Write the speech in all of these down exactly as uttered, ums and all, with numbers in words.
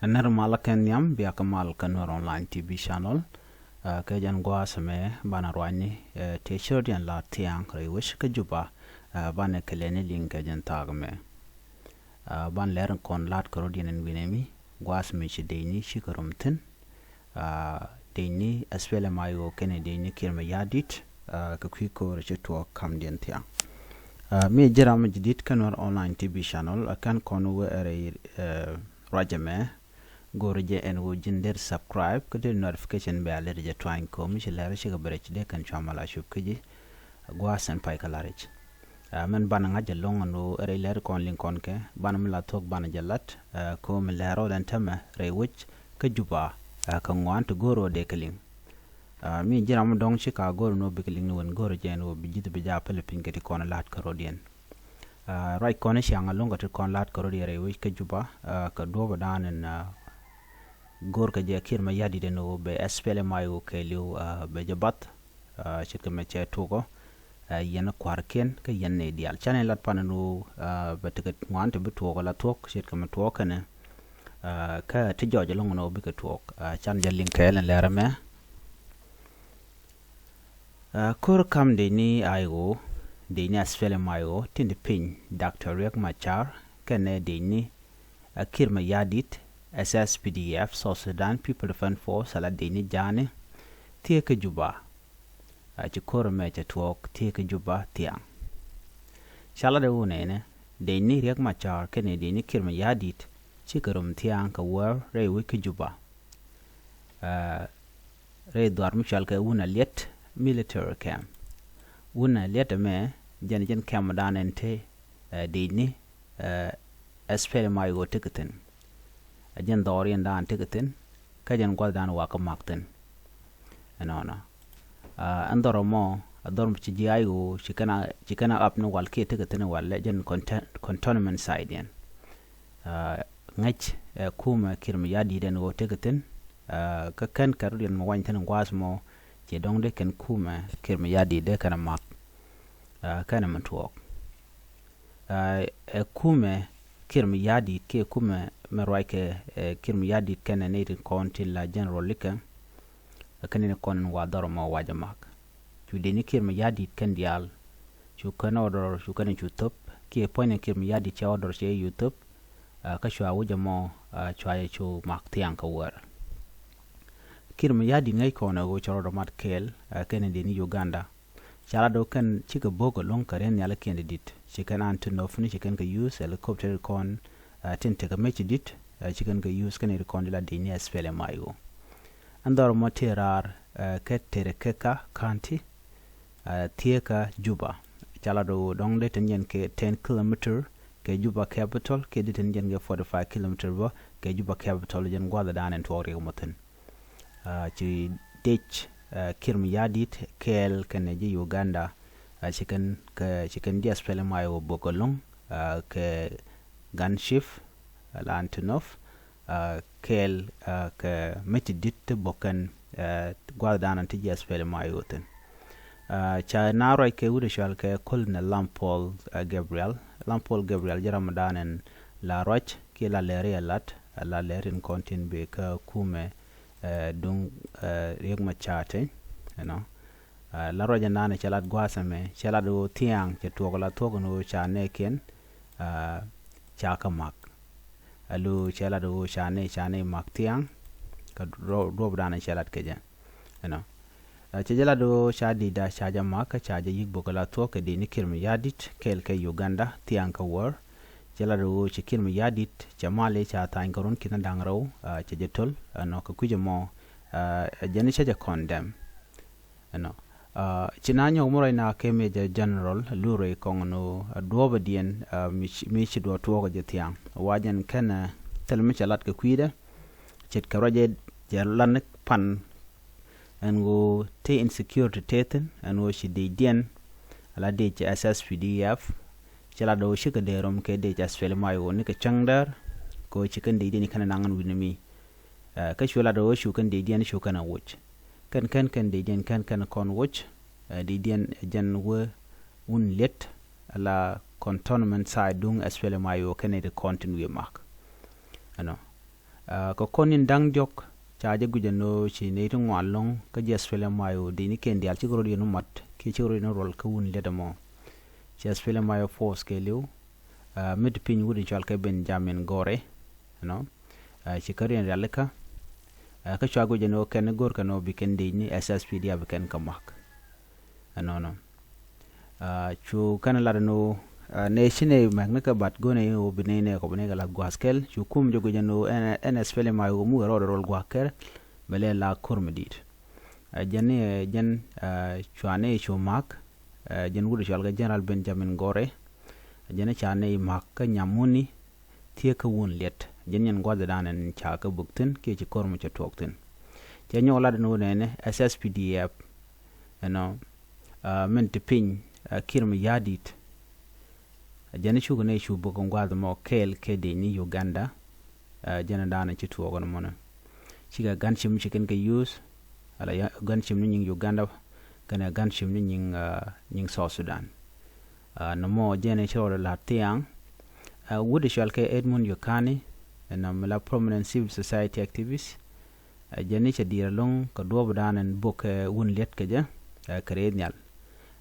Nɛr malä kɛ nhiam, bia kɛ mal kä Nuɛr Online T V Channel. Kɛ jɛn gua̱a̱th ɛmɛ banɛ ruacni tëë cärdiɛn la thia̱a̱ŋ rɛy wec kä Juba. Banɛ kɛ lɛni liŋ kɛ jɛn thaak ɛmɛ. Ban lɛr in kɔn la̱t kɛ rɔ̱diɛn ɛn wi̱nɛ mi gua̱a̱th mi ci decni cikɛ rom thi̱n. Decni SPLM-IO kɛnɛ decni Kiir Mayardit kɛ kui̱ ko̱r ci tuɔɔk kamdiɛn thia̱a̱ŋ. Mi ji̱ ram mi ji̱ di̱t kä Nuɛr Online T V Channel, a kɛn kɔn wee rɛy ruac ɛmɛ. Go̱o̱r jɛ ɛn ɣöö ji̱n der subscribe kä der notification bell, lɛr jɛ tuany ko̱o̱m ci lɛr cikɛ bɛ rɛc dee kɛn cua mal a cup kä ji̱. Gua̱a̱th ɛn pay kä la̱ric. Mɛn banɛ ŋa̱c jɛ lo̱ŋ ɛn ɣöö rɛy lɛr kɔn liŋ kɔn kɛ banɛ mi la thuɔ̱k banɛ jɛ lat. Ko̱o̱m mi lɛr rɔɔdɛn tämɛ rɛy wec kä Juba kɛ ŋuan ti go̱o̱r ɣöö dee kɛ liŋ. Mi ji̱ ram mi dɔ̱ŋ ci ka go̱o̱r ɛn ɣöö bikɛ liŋ ni wen, go̱o̱r jɛ ɛn ɣöö bi ji̱th bi jaa pɛlɛ piny kɛ ti kɔn la̱t kɛ rɔɔdiɛn. Ruac kɔn ciaŋ a lo̱ŋ kɛ ti kɔn la̱t kɛ rɔɔdiɛn rɛy wec kä Juba kɛ duɔ̱ɔ̱p dan ɛn go̱o̱r kɛ jɛ Kiir Mayardit ɛn ɣöö bɛ SPLM-IO kɛɛliw bɛ jɛ bath. Ce̱tkɛ mɛ cɛ tuɔkɔ yɛn kua̱rkiɛn kä yɛn nɛy diaal. Canɛ lat pan ɛn ɣöö bɛ tekɛ ŋuan ti bi tuɔɔk ala thuɔ̱k ce̱tkɛ mɛ tuɔɔk kɛnɛ. Kä ti jɔɔc ɛlɔ̱ŋ ɛn ɣöö bikɛ tuɔɔk. Can jɛ liŋ kɛɛl ɛn lɛr ɛmɛ. Ko̱r kam decni IO, decni SPLM-IO tin ti piny Doctor Riek Machar kɛnɛ decni Kiir Mayardit, SSPDF, South Sudan People Defense Force, ala decni ja̱a̱ni thiee kä Juba. Ci ko̱r ɛmɛ cɛ tuɔɔk thiee kä Juba thia̱a̱ŋ. Ca lat ɛ wunɛ nɛ decni Riek Machar kɛnɛ decni Kiir Mayardit cikɛ rom thia̱a̱ŋ kɛ wäär rɛy wec kä Juba. Rɛy dhuar mi cɔal kɛ Wun Aliɛt military camp. Wun Aliɛt ɛmɛ jɛn jɛn camp dan ɛn te decni SPLM-IO tekɛ thi̱n. Ɛ jɛn dhɔriɛn dan tekɛ thi̱n kä jɛn gua̱th dan wakä mak thi̱n. Ɛnɔnɔ. Ɛn dhɔr ɛmɔ, ɛ dhɔr mi ci ji̱ IO ci kɛn a, ci kɛn a ap ni wal kiɛ tekɛ thi̱n wal lɛ jɛn conte-, cantonment site yɛn. Ŋäc ɛ kumɛ Kiir Mayardit ɛn ɣöö tekɛ thi̱n. Kä kɛn kɛ rɔ̱diɛn mi wany thi̱n gua̱a̱th mɔ ci dɔ̱ŋ dee kɛn kumɛ Kiir Mayardit dee kɛn a mak. Kɛn ɛmɛ tuɔɔk. Ɛ kumɛ Kiir Mayardit kiɛ kumɛ mɛ ruac kɛ Kiir Mayardit kɛnɛ nɛy tin kɔn tin la general likɛ. Ɛ kɛn ni kɔn in wa dhɔr mɔ wacɛ mak. Cu decni Kiir Mayardit kɛn diaal. Cu kɛn order, cu kɛn cu thop kiɛ puɔ̱ny ni Kiir Mayardit cɛ order cɛ cu thop. Kä cua wec ɛmɔ cua yɛ cu mak thiaŋ kä wäär. Kiir Mayardit ŋäc kɔn ɛ ɣöö cɛ rɔɔdɛ mat kɛɛl kɛnɛ decni Uganda. Ca lat ɣöö kɛn cikɛ bo̱k ɛlɔ̱ŋ kɛ riɛn nhial kiɛn ti di̱t. Ci kɛn Antonov ni ci kɛn kɛ use helicopter kɔn tin tekɛ mec ti di̱t. Ci kɛn kɛ use kɛn ri kɔn di la decni SPLM-IO. Ɛn dhɔr mɔ tëë raar kɛ Terekeka County, thieekä Juba. Ca lat ɣöö dɔ̱ŋ dee tin jɛn kɛ ten kilometer kɛ Juba capital kiɛ dee tin jɛn kɛ forty five kilometer bä kɛ Juba capital, jɛn gua̱th dan ɛn tuɔɔk riɛk mɔ thi̱n. Ci dec Kiir Mayardit kɛɛl kɛnɛ ji̱ Uganda. Ci kɛn kɛ, ci kɛn ji̱ SPLM-IO bo̱k ɛlɔ̱ŋ kɛ gun chief la Antonov kɛɛl kɛ mec ti di̱t ti bo̱k kɛn gua̱th dan ti ji̱ SPLM-IO thi̱n. Ca na ruac kɛ wut ɛ cɔal kɛ Colonel Lampol Gabriel. Lampol Gabriel ji̱ ram dan ɛn la ruac kiɛ la lɛri ɛ lat, la lɛri in kɔn tin bi kä kumɛ duŋ Riek Machar teny, you know. La ruac ɛn dan ɛ cɛ lat gua̱a̱th ɛmɛ, cɛ lat ɣöö thia̱a̱ŋ cɛ tuɔɔk la thuɔ̱k ɛn ɣöö ca nɛɛkiɛn ca kä mak. Alo cɛ lat ɣöö ca nɛy, ca nɛy mak thia̱a̱ŋ. Kä duɔ̱ɔ̱p dan ɛ cɛ lat kɛ jɛ, you know. Cɛ jɛ lat ɣöö ca dicda ca jɛ mak kä ca jɛ yi̱k bo̱k la thuɔ̱k kɛ decni Kiir Mayardit kɛɛl kɛ Uganda thia̱a̱ŋ kä wäär. Cɛ lat ɣöö ci Kiir Mayardit cɛ mali ca tha̱a̱ny kɛ run ki̱n da̱ŋ rɛw. Cɛ jɛ to̱l ɛnɔ kɛ kui̱c ɛmɔ. Ɛ jɛn cɛ jɛ condemn. Ɛnɔ ci na nyɔk mi ruac na kɛ Major General Lurey kɔŋ ni ɣöö duɔ̱ɔ̱pɛ diɛn mi ci duɔ̱ɔ̱p tuɔɔk jɛ thia̱a̱ŋ. Wa jɛn kɛn thil mi cɛ lat kɛ kui̱dɛ ce̱tkɛ ruacɛ jɛ lan pan ɛn ɣöö te insecurity te thi̱n, ɛn ɣöö ci dec diɛn ala dec SSPDF. Ci lat ɣöö cikɛ dee rom kɛ dec SPLM-IO ni kɛ cäŋ däär. Kɛ ɣöö ci kɛn dec diɛn ci kɛn naŋ ɛn wi̱n mi. Kä cu lat ɣöö cu kɛn dec diɛn cu kɛn a woc. Kɛn kɛn kɛn dec diɛn kɛn kɛn kɔn woc. Dec diɛn jɛn wee Wun Liet ala cantonment site duŋ SPLM-IO kɛn iti kɔn tin wi̱i̱ mak. Ɛnɔ. Aa, kɛ kɔn in da̱ŋ diɔ̱k ca jɛ guic ɛn ɣöö ci nɛy ti ŋuan lo̱ŋ kä ji̱ SPLM-IO dëcnikiɛn diaal cikɛ rɔ̱diɛn wä mat kiɛ cikɛ rɔ̱diɛn wä ruɔl kä wun liɛt ɛmɔ. Ci SPLM-IO force kɛɛliw, aa, mi ti piny wut in cɔal kɛ Benjamin Gore, you know, aa, ci kɛ rɔ̱diɛn rialikä, aa, kä cua guic ɛn ɣöö kɛn go̱rkɛn ɣöö bi kɛn dëcni SSPDF bi kɛn kɛ mak. Ɛnɔnɔ. Aa, cu kɛn lat ɛn ɣöö, aa, nɛ ci nɛ mɛk ni kɛ bat go̱nɛ in ɣöö bi nɛ nɛ kɔ bi nɛ kɛ lath gua̱a̱th kɛl. Cu kum jɛ guic ɛn ɣöö ɛn, ɛn SPLM-IO mi wee rɔɔdɛ rɔl gua̱a̱th kɛl bɛ lɛ la ko̱r mi di̱i̱t. Aa, jɛn ni, aa, jɛn, aa, cua nɛ cu ma̱k, aa, jɛn wut cɔal kɛ General Benjamin Gore. Aa, jɛn ni ca nɛ ma̱k kä nyam wuni thieekä wun liɛt. Jɛn nyɛn gua̱thdan ɛn ca kɛ buk thi̱n kiɛ ci ko̱r mi cɛ tuɔɔk thi̱n. Cɛ nyɔk lat ɛn ɣöö nɛnɛ SSPDF, you know, aa, min ti piny, aa, Kiir Mayardit. Aa, jɛn cuk ni cu buk in gua̱th mɔ kɛɛl kɛ dëcni Uganda. Aa, jɛn dan ci tuɔɔk ɛn mɔnɛ. Cikɛ gunship mi ci kɛn kɛ use, ala gunship ni nyiŋ Uganda, kɛnɛ gunship ni nyiŋ, aa, nyiŋ South Sudan. Aa, nɔmɔ jɛn ci rɔɔdɛ la̱t thiaŋ. Aa, wut cɔal kɛ Edmund Yokani, ɛn mi la prominent civil society activist. Aa, jɛn ni cɛ diɛɛr ɛlɔ̱ŋ kɛ duɔ̱ɔ̱pdan ɛn bok kɛ wun liɛt kɛ jɛ, aa, kɛ rɛy nhial.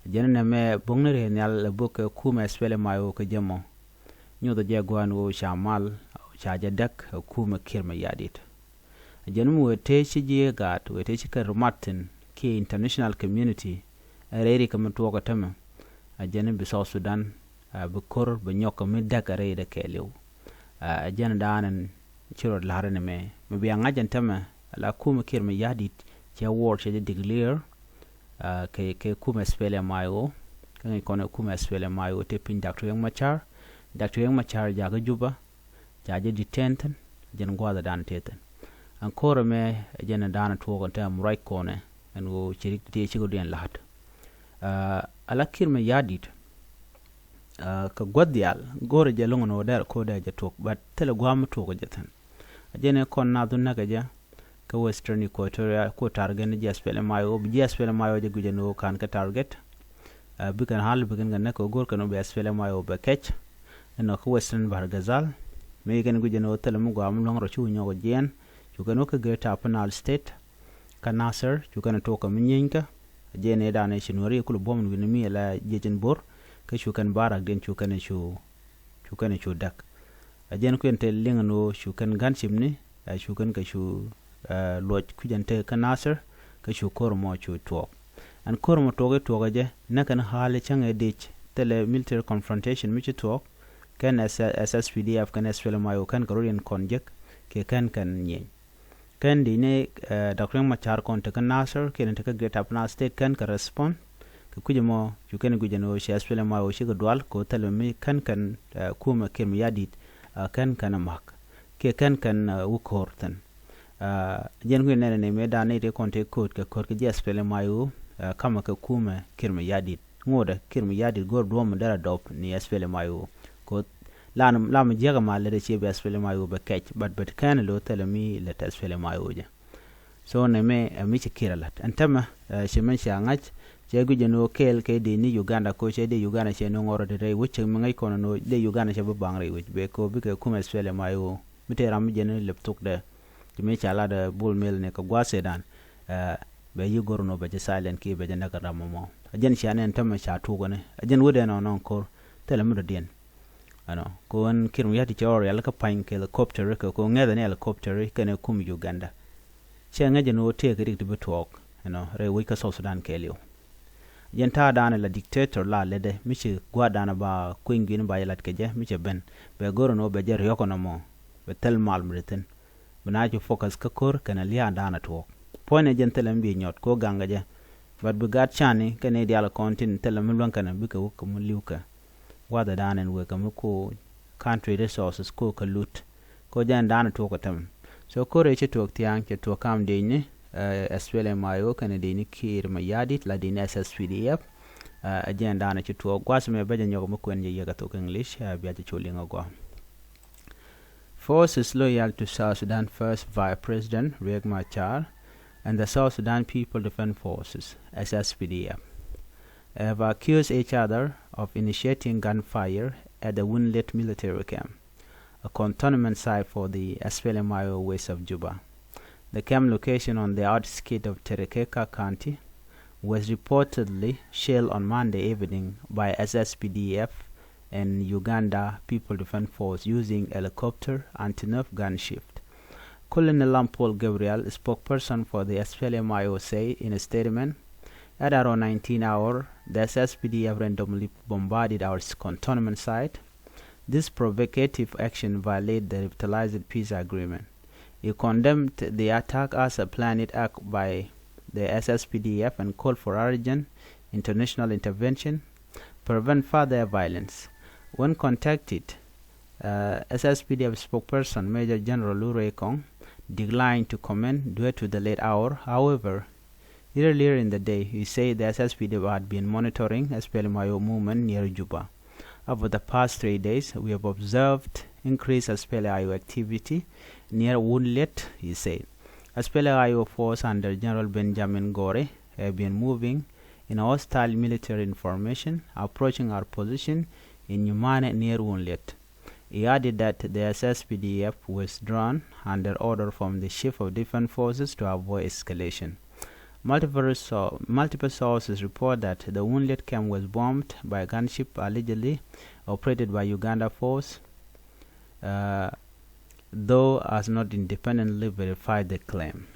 Jɛn nɛmɛ bok ni rɛy nhial ɛ bok kɛ kumɛ SPLM-IO kɛ jɛ mɔ. Nyothɛ jɛ gua̱a̱n ɣöö ca mal, ca jɛ däk ɛ kumɛ Kiir Mayardit. Aa, jɛn mi wëë tëë ci ji̱ gaat, wëë tëë ci kɛ rumat thi̱n kiɛ international community, ɛ rɛy ri kɛ mi tuɔɔk ɛ tämɛ. Aa, jɛn bi South Sudan, aa, bi ko̱r, bi nyɔk kɛ mi däk ɛ rɛy dɛ kɛɛliw. Aa, jɛn dan ɛn ci rɔ la̱r ɛn mɛ. Mi bia ŋa̱c ɛn tämɛ, ala kumɛ Kiir Mayardit cɛ war cɛ jɛ declare, aa, kɛ, kɛ kumɛ SPLM-IO, kä ŋäc kɔn ɛ kumɛ SPLM-IO tëë piny Doctor Riek Machar. Doctor Riek Machar jakä Juba, ca jɛ detain thi̱n, jɛn gua̱thdan tëë thi̱n. Ɛn ko̱r ɛmɛ, jɛn dan tuɔɔk ɛn tɛm ruac kɔnɛ, ɛn ɣöö ci rik ti cikɛ duɛn la̱t. Aa, ala Kiir Mayardit, aa, kɛ gua̱th diaal, go̱rɛ jɛ lo̱ŋ ɛn ɣöö dɛr ko̱dɛ jɛ tuɔɔk, but thilɛ gua̱a̱m mi tuɔɔk jɛ thi̱n. Aa, jɛn ɛ kɔn nath wä näkɛ jɛ, kä Western Equatoria, ku target ni ji̱ SPLM-IO, bi ji̱ SPLM-IO jɛ guic ɛn ɣöö ka̱n kɛ target. Aa, bikɛn hal bikɛn kɛ näk kɛ go̱rkɛn ɣöö bɛ SPLM-IO bɛ kɛc. Ɛnɔ kä Western Bahr el Ghazal, mi kɛn guic ɛn ɣöö thilɛ mi gua̱a̱m luäŋ rɔ ci wä nyɔk jiɛɛn. Cu kɛn wä kä Greater Upper Nile State, kä Nasir, cu kɛn tuɔɔk kɛ mi nyienykä. Jɛ nɛ danɛ ci Nuɛri kulɛ buɔ̱m wi̱ni mi ala jiɛc in bo̱r, kä cu kɛn barakdiɛn cu kɛn cu, cu kɛn cu däk. Aa, jɛn kuɛn te liŋ ɛn ɣöö cu kɛn gunship ni, aa, cu kɛn kɛ cu, aa, luɔc kui̱c ɛn te kä Nasir, kä cu ko̱r mɔ cu tuɔɔk. Ɛn ko̱r mɔ tuɔɔk i̱ tuɔɔk ɛ jɛ, näk kɛn hal i̱ cäŋ ɛ dec, thilɛ military confrontation mi ci tuɔɔk, kɛn SSPDF kɛn SPLM-IO kɛn kɛ rɔ̱diɛn kɔn jek, kiɛ kɛn kɛn nyieny. Kɛn dëcni, aa, Doctor Riek Machar kɔn te kä Nasir, kɛn te kä Greater Upper Nile State kɛn kɛ respond, kɛ kui̱c ɛmɔ, cu kɛn guic ɛn ɣöö ci SPLM-IO cikɛ dual, kɛ ɣöö thilɛ mi kɛn kɛn, aa, kumɛ Kiir Mayardit, aa, kɛn kɛn ɛ ma̱k. Kiɛ kɛn kɛn, aa, wä ko̱r thi̱n. Aa, jɛn kui̱ nɛnɛ ni mëë dan ni ti kɔn ti ko̱o̱t kɛ ko̱r kɛ ji̱ SPLM-IO, aa, kamɛ kɛ kumɛ Kiir Mayardit. Ŋotdɛ Kiir Mayardit go̱r duɔ̱ɔ̱m mi derɛ dɔp ni SPLM-IO. Ko̱ lan, lam jiäk ma lɛ dee cie bɛ SPLM-IO bɛ kɛc, but bɛ ti kɛn lo thilɛ mi lɛ tɛ SPLM-IO jɛ. So nɛ mɛ, ɛ, mi ci Kiir a la̱t. Ɛn tämɛ, ɛ, ci mɛn cia ŋa̱c, cɛ guic ɛn ɣöö kɛɛl kɛ dee ni Uganda, ko̱ cɛ dee Uganda cɛ ni ŋɔr rɔ ti rɛy wec cɛ mi ŋäc kɔn ɛn ɣöö dee Uganda cɛ bi baŋ rɛy wec. Bɛ ko̱ bikɛ kumɛ SPLM-IO. Mi tëë ram mi jɛn ni lɛp thokdɛ. Ci mi ca lat, ɛ, Bol Mel ni kɛ gua̱a̱th Sudan. Ɛ, bɛ yi go̱r ɛn ɣöö bɛ jɛ silent kiɛ bɛ jɛ näk ram mɔ. Ɛ jɛn cia nɛn tämɛ ca tuɔk ɛn. Ɛ jɛn wetdɛ nɔnɔ ko̱r. Thilɛ mi dɔ̱diɛn. Ɛnɔ, kɛ ɣöö ɛn Kiir Mayardit cɛ rɔ rialikä pa̱ny kɛ helicopter, kɛ kɛ ɣöö ŋɛthɛ ni helicopter kɛnɛ kum Uganda. Cɛ ŋäc ɛn ɣöö tëëkɛ rik ti bi tuɔɔk, ɛnɔ, rɛy wec kä South Sudan kɛɛliw. Jɛn ta̱a̱ daanɛ la dictator la lätdɛ, mi ci gua̱a̱r daanɛ ba kueny gui̱n ba jɛ lat kɛ jɛ, mi cɛ ben. Bɛ go̱r ɛn ɣöö bɛ jɛ riɔ̱k ɛnɔ mɔ, bɛ thil mal mi ti thi̱n. Bi na cu focus kä ko̱r kɛnɛ lia̱a̱ daanɛ tuɔɔk. Puɔ̱nydɛ jɛn thilɛ mi bi nyɔt kɛ ɣöö gaŋkɛ jɛ. But bi gaat cani kɛ nɛy diaal kɔn tin thilɛ mi luäŋ kɛnɛ bikɛ wä kɛ mi li̱w kɛ. Gua̱thɛ da̱a̱n ɛn wëë kɛ mi ku country resources ku kɛ lut. Kɛ jɛn da̱a̱n tuɔɔk kɛ tämɛ. So ko̱r ëë ci tuɔɔk thia̱a̱ŋ cɛ tuɔɔk kam diecni, eh, SPLM-IO kɛnɛ diecni Kiir Mayardit la diecni SSPDF. Eh, ɛ jɛn da̱a̱n ci tuɔɔk gua̱th mɛ bä jɛ nyɔk mi kuɛn jɛ yek a thok English, eh, bia jɛ cu liŋ a gɔaa. Forces loyal to South Sudan First Vice President Riek Machar and the South Sudan People Defense Forces, SSPDF, have accused each other of initiating gunfire at the Wunlet military camp. a cantonment site for the S P L M I O west of Juba. The camp, location on the outskirts of Terekeka County, was reportedly shelled on Monday evening by S S P D F and Uganda People Defense Force using helicopter anti-nerve gunship. Colonel Lampol Gabriel, spokesperson for the S P L M I O, said in a statement, at around nineteen hour, the S S P D F randomly bombarded our cantonment site. This provocative action violates the revitalized peace agreement. He condemned the attack as a planned act by the S S P D F and called for urgent international intervention to prevent further violence. When contacted, uh, S S P D F spokesperson Major General Lurey Kong declined to comment due to the late hour. However, earlier in the day, he said the S S P D F had been monitoring S P L M I O movement near Juba. Over the past three days, we have observed increased S P L M I O activity near Wunlet, he said. S P L M I O force under General Benjamin Gore have been moving in a hostile military information, approaching our position in Nyumane near Wunlet. He added that the S S P D F was drawn under order from the Chief of Defense Forces to avoid escalation. Multiple, so, multiple sources report that the Wunlet camp was bombed by a gunship allegedly operated by Uganda force, uh, though has not independently verified the claim.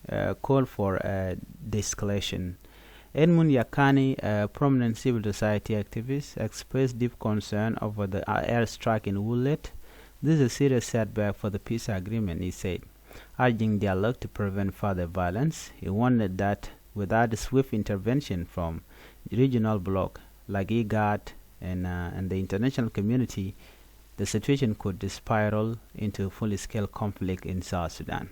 Uh, call for a de-escalation. Edmund Yakani, a prominent civil society activist, expressed deep concern over the, uh, airstrike in Wunlet. This is a serious setback for the peace agreement, he said, urging dialogue to prevent further violence. He warned that without a swift intervention from regional bloc like IGAD and, uh, and the international community, the situation could spiral into full-scale conflict in South Sudan.